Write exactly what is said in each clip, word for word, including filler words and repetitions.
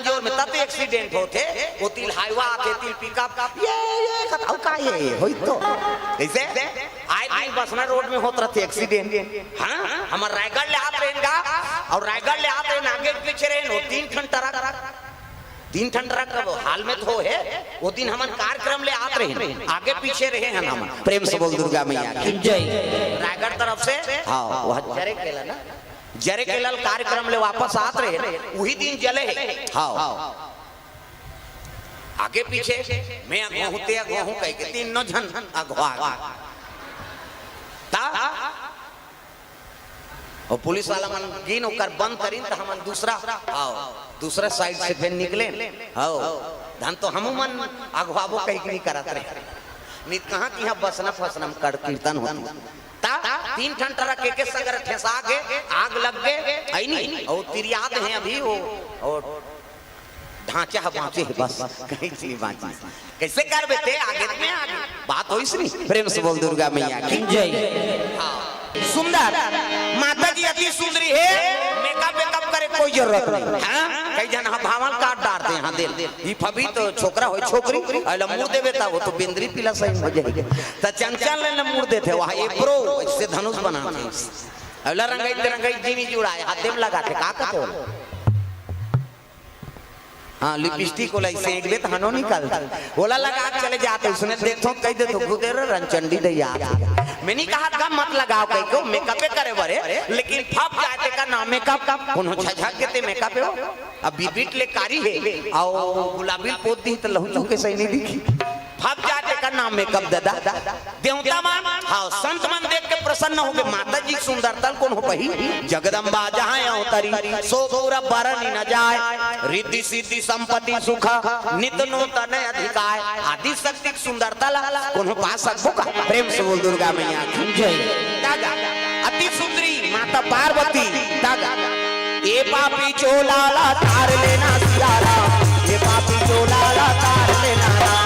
जोर में तब तो एक्सीडेंट होथे। वो तिल हाईवा आथे, तिल पिकअप, ये, ये, कत-, अउ का ये, ये, होई तो। कैसे? आए दिन बसना रोड में होत रथे एक्सीडेंट। हाँ? हमर रायगढ़ ले आत रहेन गा, अउ रायगढ़ ले आत रहेन, आगे पीछे रहेन, वो तीन ठन ट्रक, तीन ठन ट्रक अब हाल में तो हे, वो दिन हमन कार्यक्रम ले आत रहेन, आगे पीछे रहे हन हमन। प्रेम से बोल दुर्गा मैया की। जय। रायगढ़ तरफ से, हाँ, वो जरे केला ना, जरे केला ल कार्यक्रम ले वापस आत रहेन, उही दिन जले हे। हाँ। आगे पीछे, मैं अगवा हूँ, ते अगवा हूँ, कह के तीनों झन अगवा गे। ता अउ पुलिस वाला मन गिन ओकर बंद करिन, त हमन दूसरा, आओ, दूसरा साइड से फेर निकलेन। आओ, धन तो हमू मन अगवाबो कहिके नहीं करत रहे। नित कहाँ कि यहाँ बसना फसना में कर कीर्तन होती। ता तीन ठन ट्रक एके संग ठेसा गे, आग लग गे, अइनी, अउ तिरियात हे अभी वो, अउ ढांचा ह बाँचे हे बस, कहीं नहीं बाँची। कैसे करबे ते आगे में आगे? बात होइस नहीं? प्रेम से बोल दुर्गा मैया की। जय। हाँ। सुंदर। माता जी अति सुंदरी हे, मेकअप वेकअप करे कोई जरूरत नहीं। हाँ? कई झन ह भावल काट डारथे, हाँ, दिल। ई फबी तो छोकरा होय छोकरी, अइला मुड़ देबे ता वो तो बेंदरी पीला सही हो जाही। त चंचल ले मुड़ देथे, वहाँ ये प्रो, इससे धनुष बनाथे। अइला रंगाई ते रंगाई जीनी जुड़ाए, हाथे में लगाथे, का कहथे वो? हाँ, लिपस्टिक ओला अइसे एक बेर त हनो निकाल दे। ओला लगा के चले जाथे, उसने देखथो, कह देथो, "खुदे रे रंचंडी दे यार।" मैं नहीं कहा था मत लगाओ कह के, मेकअपे करे बरे, लेकिन फब जाए तेकर नाम मेकअप, कोनो झझक के ते मेकअप हे वो। अब बिबिट ले कारी हे, अउ गुलाबी पोत दी त लहू चूके सही नहीं दिखी। फब जाए तेकर नाम मेकअप ददा। देवता मन, हाँ, संत मन देख के प्रसन्न होगे, माता जी सुंदरता ल कोन हो पही? जगदम्बा जहाँ अवतरी, सो गौर बरनि न जाय। रिद्धि सिद्धि संपत्ति सुख, नित नूतन अधिकाय। आदि शक्ति के सुंदरता ला कोन हो पा सकबो का? प्रेम से बोल दुर्गा मैया की। जय। दादा, अति सुंदरी माता पार्वती, दादा। ए पापी चोला ला तार लेना सिया राम, ए पापी चोला ला तार लेना राम।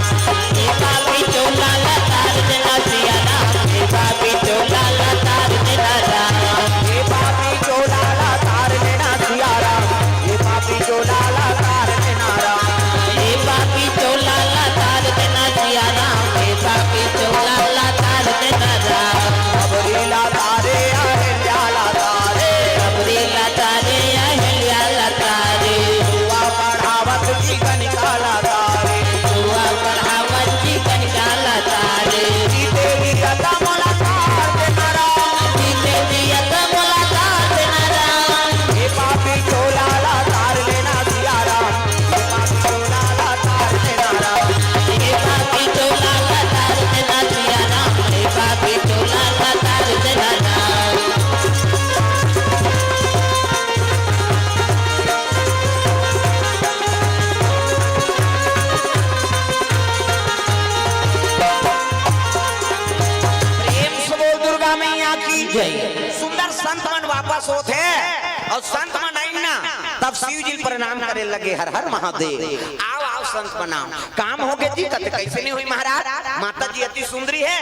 ए पापी चोला ला तार देना सिया राम, ए पापी चोला ला तार देना राम। ए पापी चोला ला तार देना सिया राम, ए पापी चोला ला तार देना राम। ए पापी चोला ला तार देना सिया राम, ए पापी चोला ला तार देना राम। सबरी ला तारे, अहिल्या ला तारे। सबरी ला तारे, अहिल्या ला तारे। जुआ पढ़ावत जी कनिका ला तारे। जुआ पढ़ावत जी कनिका ला तारे। जीते जी अता मुलाकात देना राम। जीते जी अता मुलाकात देना राम। ए पापी चोला ला तार लेना सिया राम। ए पापी चोला ला तार लेना राम। ए पापी चोला ला तार देना सिया राम। ए पापी चोला ला तार देना राम। प्रेम से बोल दुर्गा मैया की। जय। सुंदर संत मन वापस होत हे अउ संत मन आइन ना, तब शिव जी प्रणाम करे लगे, हर हर महादेव। आओ, आओ संत प्रणाम। काम होगे जी, कथे कैसे नहीं होही महाराज? माता जी अति सुंदरी हे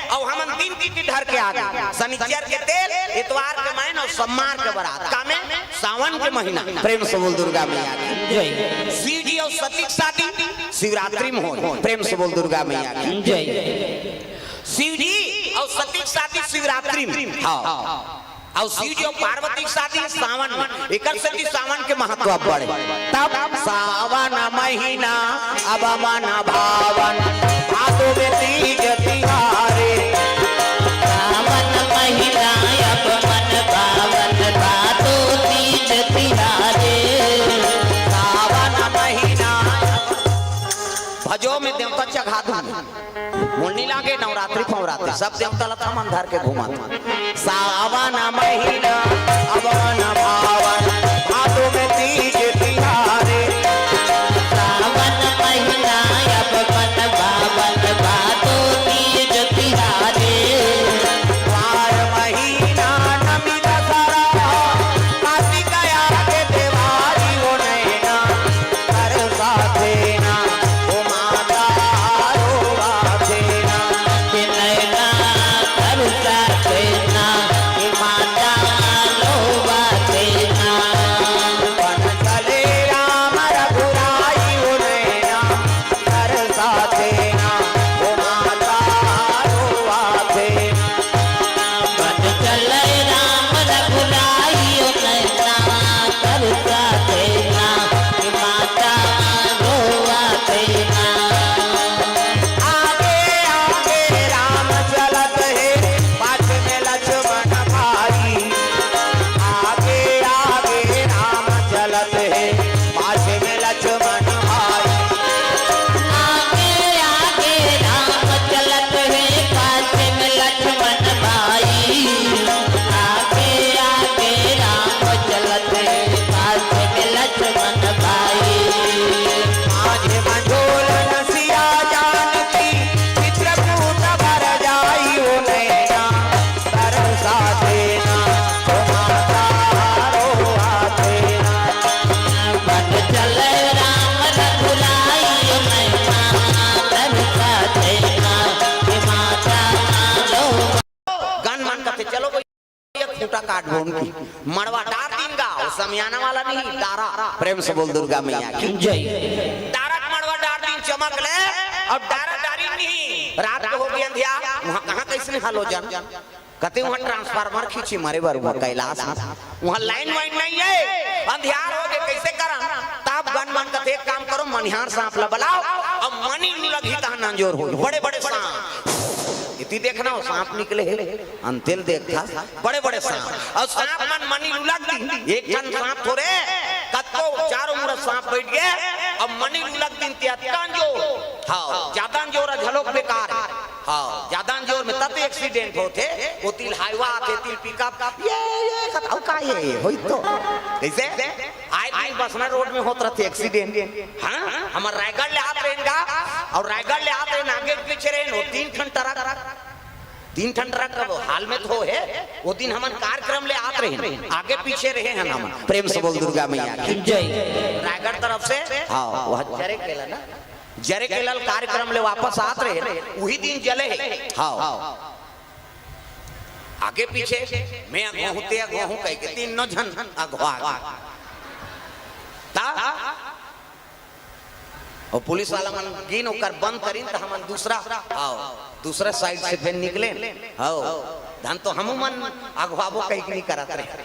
अउ हमन दिन की ढर के आगे। शनिचर के तेल, इतवार के मैन अउ सोमवार के बरात। कामे? सावन के महीना। प्रेम से बोल दुर्गा मैया की। जय। शिव जी अउ सती के शादी शिवरात्रि में होय। प्रेम से बोल दुर्गा मैया की। जय। शिव जी अउ सती के शादी शिवरात्रि में। हाँ। अउ शिव जी अउ पार्वती के शादी सावन में। एकर सेती सावन के महत्व अब्बड़ हे। तब सावन महीना अब मन भावन, भादो में तीज तिहारे। सावन महीना अब मन भावन, भादो तीज तिहारे। सावन महीना भजो में देवता चघा दूँ। मोर नी लागे नवरात्रि फवरात्रि, सब देवता ला थमन धर के घूमत। सावन महीना अब मन भावन, भादो में तीज तिहारे। सावन महीना अब मन भावन, भादो तीज तिहारे। वार महीना नमी दशहरा, कार्तिक आगे देवारी हो नैना। कर साथे ना, ओ माता रो बाथे ना। के नैना कर साथे ना, ए माता रो बाथे ना। लक्ष्मण भाई। आगे आगे राम चलत हे, पाछे में लक्ष्मण भाई। आगे आगे राम चलत हे, पाछे में लक्ष्मण भाई। माझे मंझोल न सिया जानकी, चित्रकूट भर जाई ओ नैना। तरसा देना, ओ माता रोआ देना। बन चले राम रघुराई, मैं माँ तरसा देना, हे माता रो। गन मन कथे, चलो भाई, एक खूंटा काट बोन की मड़वा डार दिन गा, वो समियाना वाला नहीं, डारा। प्रेम से बोल दुर्गा मैया की। जय। डारा के मड़वा डार दिन चमक ले, और डारा डारी नहीं, रात को हो गई अंधिया, वहाँ कहाँ कैसे हाल हो जान? कते वहाँ ट्रांसफार्मर खींची मारे बर वहाँ कैलाश में। वहाँ लाइन वाइन नहीं है, अंधियार हो गए, कैसे करन? तब गन मन कथे, एक काम करो, मनिहार सांप ला बुलाओ, अब मनी लगी तहन अंजोर हो, बड़े बड़े सांप। इति देखना हो, सांप निकले है, अंतेल देखता, बड़े बड़े सांप। और सांप मन मनी लुलक दी, एक ठन सांप थोरे, कतको चारों मुड़ा सांप बैठ गए, अब मनी लुलक दिन ते अतका अंजोर। हाँ, ज्यादा अंजोर झलोक बेकार है। हाँ, ज्यादा अंजोर में तब एक्सीडेंट होथे, वो तिल हाईवा आथे, तिल पिकअप, ये, ये, कत-, अउ का ये, ये, होई तो। कैसे? आए दिन बसना रोड में होत रहथे एक्सीडेंट। हाँ, हमर रायगढ़ ले आत रहेन गा, और रायगढ़ ले आत रहेन, आगे पीछे रहेन, वो तीन ठन ट्रक, तीन ठन ट्रक अब हाल में तो हे, वो दिन हमन कार्यक्रम ले आत रहेन, आगे पीछे रहे हन हमन। प्रेम से बोल दुर्गा मैया की। जय। रायगढ़ तरफ से। हाँ, वह जरे केला ना। जरे के लाल कार्यक्रम ले वापस आत रहे, उही दिन जले हे। हाँ। आगे पीछे, मैं अगवा हूँ, ते अगवा हूँ, कह के तीनों झन अगवा गे। ता? और पुलिस वाला मन गिन ओकर बंद करिन, त हमन दूसरा, हाँ, दूसरा साइड से फिर निकले। हाँ, धन तो हमू मन अगवाबो कहीं नहीं करत रहे।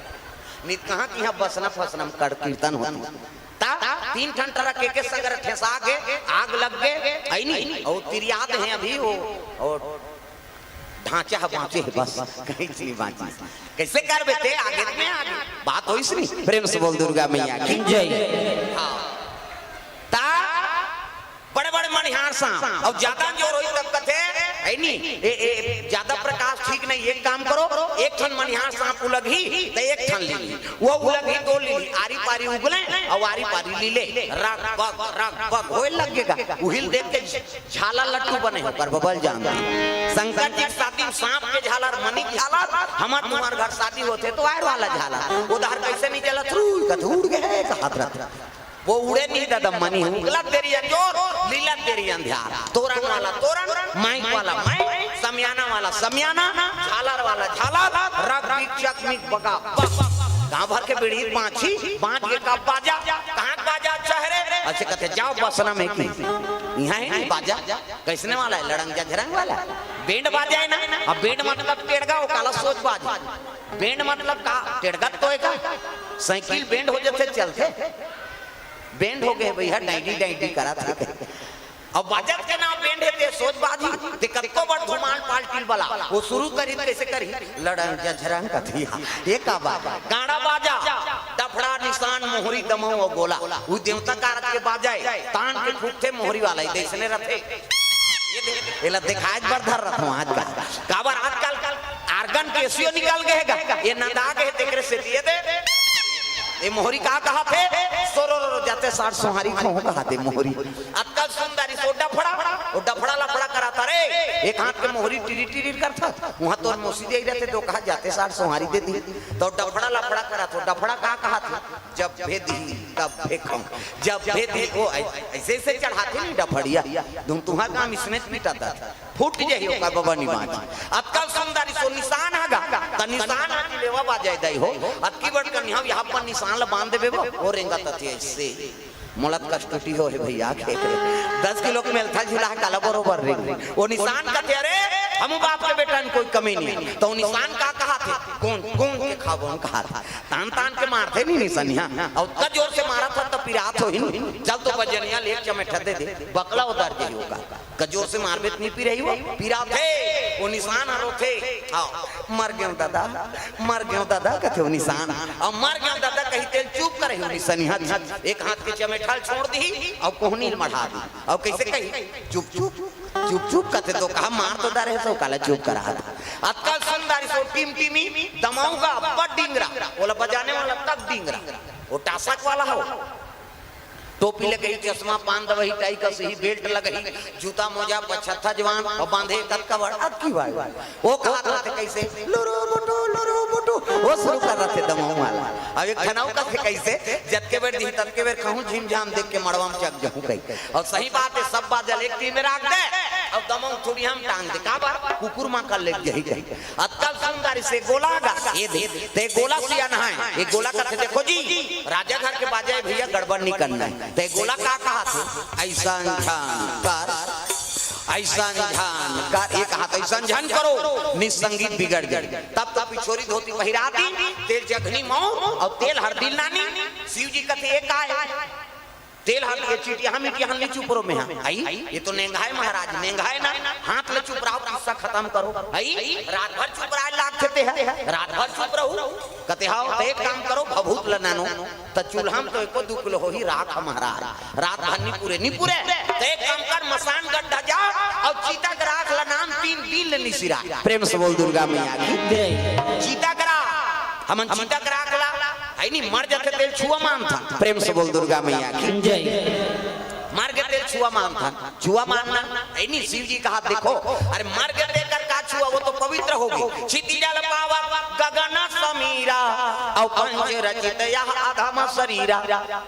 नित कहाँ कि यहाँ बसना फसना में कर कीर्तन होती। ता तीन ठन ट्रक एके संग ठेसा गे, आग लग गे, अइनी, अउ तिरियात हे अभी वो, अउ ढांचा ह बांचे हे बस, कहीं चीज बांची। कैसे करबे ते आगे में आगे? बात होइस नहीं, प्रेम से बोल दुर्गा मैया की। जय। हाँ। ता बड़े बड़े मनिहार सांप, अउ ज्यादा जोर होई तब कथे, अइनी, ए, ए, ज्यादा प्रकाश ठीक नहीं, एक काम करो, एक ठन मनिहार सांप उलगही, त एक ठन ली। वो उलगही तो ली, आरी पारी उगले, अउ आरी पारी लीले, रग बग, रग बग होए लग गे गा। उहिल देख के झाला लट्टू बने हो, पर बबल जान। शंकर जी के शादी में सांप के झालर, मनी के झालर, हमर तुम्हार घर शादी होथे तो आयर वाला झालर। उधार कैसे नहीं चलत, रुई का धूड़ गए, कहात रहत। वो उड़े नहीं दादा, मनी हूँ। उगलत देरी अंजोर, लीलत देरी अंधियार। तोरण वाला तोरण, माइक वाला माइक, समियाना वाला समियाना, झालर वाला झालर, रग बिग चक मिक बगा बग। गांव भर के बीड़ी बांची, बांच के कब बाजा, कहाँ के बाजा अच्छा है रे? अच्छे कहते, जाओ बसना में की। यहाँ है नहीं बाजा, कैसने वाला है? लड़ंग झझरंग वाला। बैंड बाजा है ना? अब बैंड मतलब टेड़गा हो, काला सोच बाज। बैंड मतलब का? टेड़गा तो है का? साइकिल बैंड हो जाते चलते। बैंड हो गए भैया, डाइडी डाइडी करा था। अब बाजत के नाम बैंड हे ते सोच बाजी, ते कतको बड़ धुमाल पार्टी बला, वो शुरू करी कैसे करी? लड़ंग झझरंग कथिया, ये का बात? गाड़ा बाजा, डफड़ा निशान मोहरी दमऊ और गोला, वो देवता कारत के बाजा है, तान के फूकथे मोहरी वाला, ये देसने रथे। ये दे-, एला दिखाए बर धर रखो आज का। काबर आजकल आर्गन केसियो निकल गए गा, ये नंदा गए तेकरे से दिए दे। ये मोहरी का कहा थे? सोरो रो रो जाते साठ सोहारी खो कहा थे मोहरी। अतका सुंदरी सो डफड़ा, वो डफड़ा लफड़ा करा था रे। एक हाथ के मोहरी टिरी टिरी करता, वहाँ तोर मौसी दे रहते तो कहा जाते साठ सोहारी दे दी। तो डफड़ा लफड़ा करा तो डफड़ा का कहा थे? जब भेदी तब फेंकम, जब भेदी वो ऐ-, ऐसे ऐसे चढ़ाते नहीं डफड़िया। तुम तुम्हारा काम इसने पीटा था। फूट जाही ओकर बबा निमाज। अतका सुंदर इसो निशान आगा, त निशान आती लेवा बाजाय दाई हो। अतकी बड़ कन्या यहाँ पर निशान ला बांध देबे वो, वो रेंगा तथे ऐसे। मोलत कष्टुटी हो हे भैया के। दस किलो के मेलथा झूला है काला बरोबर रेंग। वो निशान कथे, अरे, हम बाप के बेटा में कोई कमी नहीं है। तो निशान का कहा थे? कौन, कौन के खाबो हम कहा थे। तान तान के मारथे नहीं निशानिया। और उतना जोर से मारा था तो पिरात हो ही नहीं। चल तो बजनिया ले एक चमेठा दे दे। बकला उतार जाही ओकर। का जोर से मारबे त नहीं पिरही वो, पिराथे। ओ निशान ह रोथे। हाँ, "मर गेंव ददा, मर गेंव ददा," कथे ओ निशान। अउ "मर गेंव ददा" कही तेल चुप करे ओ निसनिहा। एक हाथ के चमेठा ल छोड़ दिही अउ कोहनी ल मढ़ा दिही। अउ कइसे कही? "चुप चुप, चुप चुप," कथे तो कहा, "मार तो डारे हस, काला चुप करा।" अतका सुंदर सो टिमटिमी दमऊ गा अब्बड़ डिंगरा, ओला बजाने वाला तक डिंगरा, ओ टासक वाला हो। टोपी लगही, चश्मा, पान दवही, टाई कसही, बेल्ट लगही, जूता मोजा, पछत्था जवान, अउ बांधे कतका बड़ अतकी बड़। ओ कहत रथे कइसे, "लुरु बुटु, लुरु बुटु," ओ शुरू कर रथे दमऊ वाला। अब एक ठन अउ कथे कइसे, "जतके बेर दिही ततके बेर खाहूं, झिमझाम देख के मड़वा म चघ जहूं" कही। अउ सही बात हे, सब बाजल एक तीर में राख दे, अउ दमऊ थोड़ी हम टांग दे, काबर? कुकुर मां कर ले जही कही। अतका सुंदर से गोला गा, ए दे, ते गोला सियान हे, ए गोला कथे, "देखो जी, राजा घर के बाजा हे भइया, गड़बड़ नहीं करना हे।" ते गोला का कहत हे? "अइसन झन कर, अइसन झन कर," ए कहत, "अइसन झन करो, नित संगीत बिगड़ जाही।" तब तो पिछोरी धोती पहिरा दी, तेल जघनी मऊ, अउ तेल हरदी ल नानी। शिव जी कथे, "ए का हे?" तेल हर के चीटी हम इटी हन ली चुप रो में हा। आई, ये तो नेंगाय महाराज, नेंगाय ना, हाथ ले चुप रहो, किस्सा खतम करो। आई, रात भर चुप रहा लाग खेते है, रात भर चुप रहू। कते हाव, तो एक काम करो, भभूत ल नानो, त चूल्हा में तो एको दू किलो होही राख महाराज, रात भर नी पुरे, नी पुरे। तो एक काम कर, मसान गड्ढा जा अउ चिता के राख ल नान, तीन दिन ले निसिरा। प्रेम से बोल दुर्गा मैया की। जय। चिता के राख, हमन चिता के राख ला, है नी, मर जाथे तेल छुआ मानथन। प्रेम से बोल दुर्गा मैया की। जय। मर गे तेल छुआ मानथन, छुआ मानना, है नी, शिव जी कहा, "देखो, अरे मर गे तेकर का छुआ, वो तो पवित्र होगे।" क्षिति जल पावा गगन समीरा, अउ पंच रचित यह अधम शरीरा।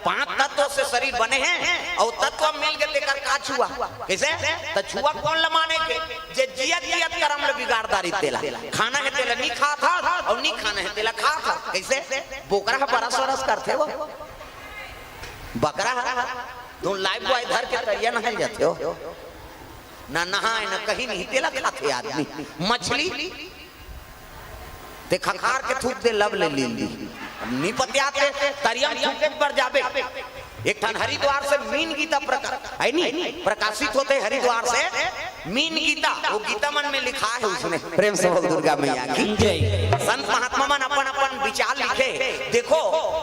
पांच तत्व से शरीर बने हे, अउ तत्व मिल गे तेकर का छुआ? कइसे? त छुआ कोन ल माने के? जे जियत जियत करम ल बिगाड़ डारिस तेला। खाना हे तेला नी खात हस, अउ नी खाना हे तेला खात हस। कइसे? बोकरा ह बरस वरस करथे वो। बकरा ह, तुम लाइफबॉय धर के तरिया नहाय जाथे हो। ना नहाय, ना कहीं नहीं, तेला खाथे आदमी। मछली, ते खखार के थूक दे, लब ले लीन दी। नी पतियाते, तरिया में थूके बर जाबे। एक ठन हरिद्वार से मीन गीता प्रका-, है नी? प्रकाशित होथे हरिद्वार से मीन गीता, वो गीता मन में लिखा है उसमें। प्रेम से बोल दुर्गा मैया की। जय। संत महात्मा मन अपन अपन विचार लिखे। देखो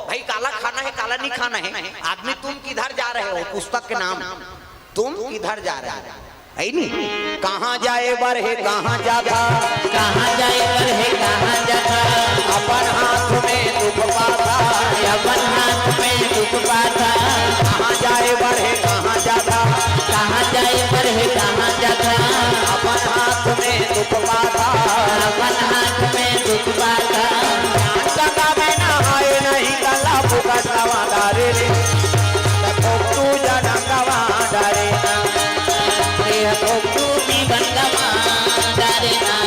भाई, काला खाना हे, काला नहीं खाना हे, आदमी तुम किधर जा रहे हो, पुस्तक के नाम, तुम किधर जा रहे हो, है नी? कहाँ जाए बर हे, कहाँ जाथा? कहाँ जाए बर हे, कहाँ जाथा? अपन हाथ में दुख पाथा। अपन हाथ में दुख पाथा। कहाँ जाए बर हे, कहाँ जाथा? कहाँ जाए बर हे, कहाँ जाथा? अपन हाथ में दुख पाथा। अपन हाथ में दुख पाथा। ज्ञान गंगा में नहाए नहीं गला फुकट नवा डारे रे। तको तू जनम गवा डारे ना। ये तो तू जीवन गवा डारे ना।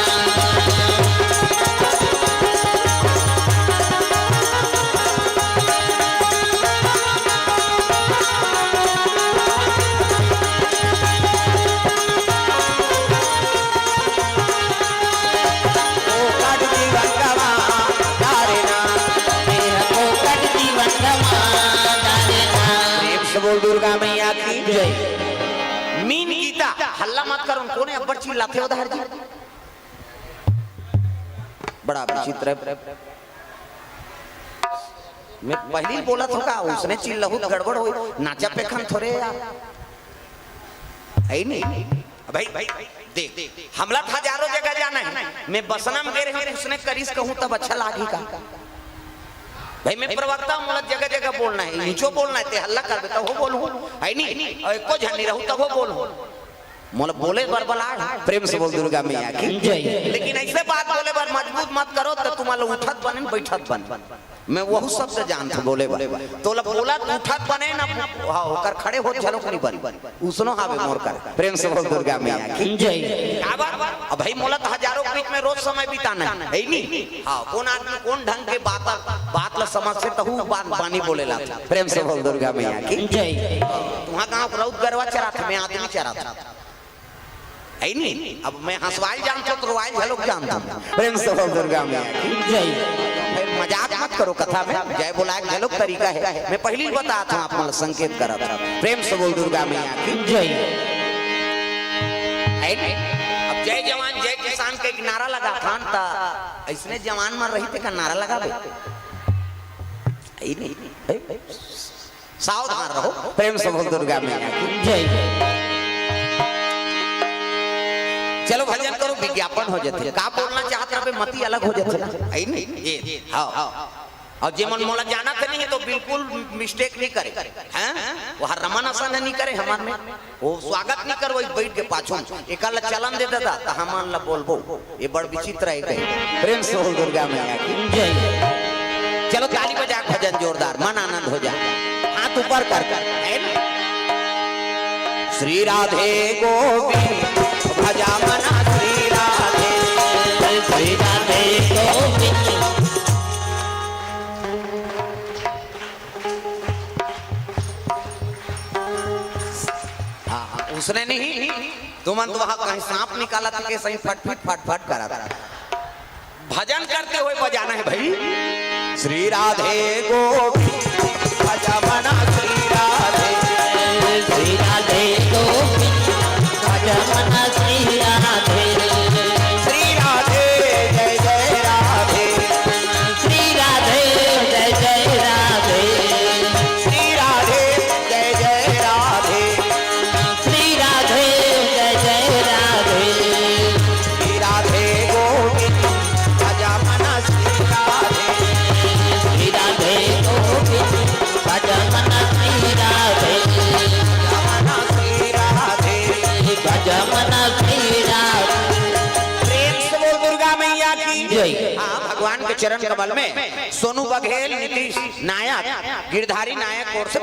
फोकट जीवन गवा डारे ना। ये फोकट जीवन गवा डारे ना। प्रेम से बोल दुर्गा मैया की। जय। मीन गीता, हल्ला मत करो, कोने अब्बड़ चिल्लाथे उधर जी। बड़ा विचित्र हे। मैं पहिली बोलत हों का, उसने चिल्लाहूं त गड़बड़ होही, नाचा पेखन थोरे यार। है नी? भाई, भाई, देख, हमला त हजारों जगह जाना हे। मैं बसना में गे रहेंव, उसने करिस कहूं तब अच्छा लागही का? भाई, मैं प्रवक्ता हूं, मोला जगह जगह बोलना हे, ऊंचो बोलना हे, ते हल्ला करबे त हो बोलहूं, है नी? अउ एको झन नी रहू तब हो बोलहूं। मोला बोले बर बलाय। प्रेम से बोल दुर्गा मैया की। जय। लेकिन अइसे बात बोले बर मजबूर मत करो, त तुम्हारा उठत बने, बइठत बने। मैं वहू शब्द जानथों बोले बर। तोला बोलत उठत बने ना, हाँ, ओकर खड़े होत घलोक नी बने। उसनो हावे मोर कर। प्रेम से बोल दुर्गा मैया की। जय। का बात? अब भाई, मोला त हजारों के बीच में रोज समय बिताना हे, है नी? हाँ, कोन आदमी कोन ढंग के बात, बात ला समझथे तहू बात बानी बोले ला। प्रेम से बोल दुर्गा मैया की। जय। तुम्हार गांव के राउत गरवा चराथे, मैं आदमी चराथों। है नी? अब मैं हंसवाय ल जानथों त रोवाय ल घलोक जानथों। प्रेम से बोल दुर्गा मैया की। जय। फिर मजाक मत करो कथा में, जय बोलाय के घलोक तरीका हे। मैं पहिली बताथों, आप मन ल संकेत करत हंव। प्रेम से बोल दुर्गा मैया की। जय। है नी? अब जय जवान, जय किसान, के एक नारा लगाथन, त अइसने जवान मन रही तेकर नारा लगाबे। अई नहीं, अई, सावधान रहो। प्रेम से बोल दुर्गा मैया की। जय। चलो भजन करो, विज्ञापन हो जाथे। का बोलना चाहत रहे, मती अलग हो जाथे ना। अई नहीं, ये, हाँ। अउ जे मन मोला जानत नहीं हे, तो बिल्कुल mistake नहीं करे, हैं? वो हर रमन असन नहीं करे हमर में। वो स्वागत नहीं करवई, बइठ के पाछू में। एकर ला चलन दे ददा, त हमन ला बोलबो। ये बड़ विचित्र हे कहीं। प्रेम से बोल दुर्गा मैया की। जय। चलो ताली बजा के भजन जोरदार, मन आनंद हो जा। हाथ ऊपर कर कर, है ना? श्री राधे गोविंद भजा मना श्री राधे। श्री राधे गोविंद। हाँ, हाँ, उसने नहीं, तुमन तो वहाँ कहीं सांप निकालत के सही फटफट फटफट करत। भजन करते हुए बजाना है भाई। श्री राधे गोविंद भजा मना श्री राधे। श्री राधे गोविंद भजा मना श्री राधे। श्री राधे जय जय राधे। श्री राधे जय जय राधे। श्री राधे जय जय राधे। श्री राधे जय जय राधे। श्री राधे गोविंद भजा मना श्री राधे। श्री राधे गोविंद भजा मना श्री राधे। भजा मना श्री राधे। भजा मना श्री राधे। प्रेम से बोल दुर्गा मैया की। जय। हाँ, भगवान के चरण कमल में सोनू बघेल, नीतीश नायक, गिरधारी नायक ओर से